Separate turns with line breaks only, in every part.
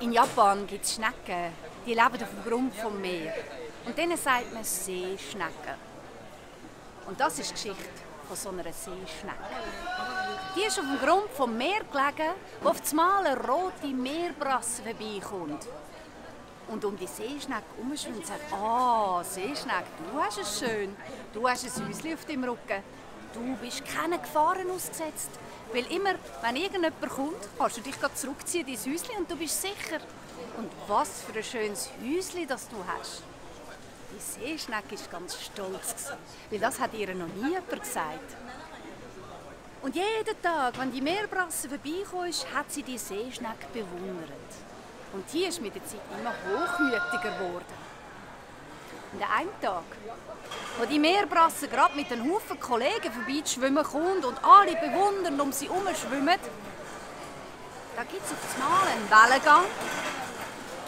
In Japan gibt es Schnecken, die leben auf dem Grund vom Meer. Und denen sagt man Seeschnecken. Und das ist die Geschichte von so einer Seeschnecke. Die ist auf dem Grund vom Meer gelegen, wo auf einmal eine rote Meerbrasse vorbeikommt. Und um die Seeschnecke herumschwimmt und sagt: «Ah, Seeschnecke, du hast es schön. Du hast ein Häuschen auf deinem Rücken. Du bist keinen Gefahren ausgesetzt. Weil immer, wenn irgendjemand kommt, kannst du dich zurückziehen in dein Häuschen und du bist sicher. Und was für ein schönes Häuschen das du hast.» Die Seeschnecke war ganz stolz, weil das hat ihr noch nie jemand gesagt. Und jeden Tag, wenn die Meerbrasse vorbeigekommen ist, hat sie die Seeschnecke bewundert. Und die ist mit der Zeit immer hochmütiger geworden. Und an einem Tag, wo die Meerbrasse gerade mit einem Haufen Kollegen vorbeischwimmen kommt und alle bewundern um sie herum schwimmen, da gibt es auf einmal einen Wellengang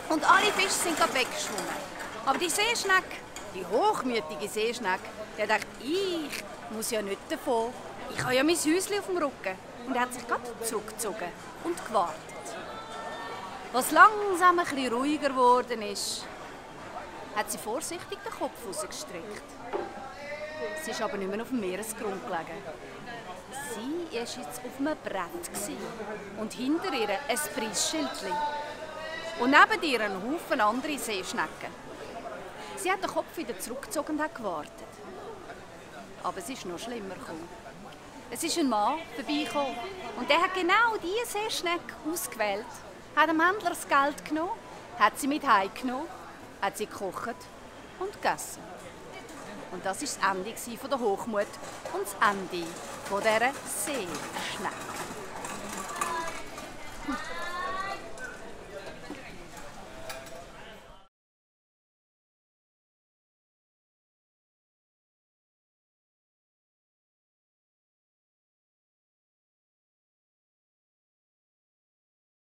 und alle Fische sind gerade weggeschwommen. Aber die Seeschnecke, die hochmütige Seeschnecke, die dachte: «Ich muss ja nicht davon. Ich habe ja mein Häuschen auf dem Rücken.» Und hat sich gerade zurückgezogen und gewartet. Als langsam ein bisschen ruhiger geworden ist, hat sie vorsichtig den Kopf rausgestreckt. Sie ist aber nicht mehr auf dem Meeresgrund gelegen. Sie war jetzt auf einem Brett und hinter ihr ein Preisschildchen. Und neben ihr ein Haufen andere Seeschnecken. Sie hat den Kopf wieder zurückgezogen und hat gewartet. Aber es ist noch schlimmer gekommen. Es ist ein Mann vorbeigekommen und der hat genau diese Seeschnecke ausgewählt, hat dem Händler das Geld genommen, hat sie mit heimgenommen, hat sie gekocht und gegessen. Und das war das Ende der Hochmut und das Ende dieser Seeschnecke.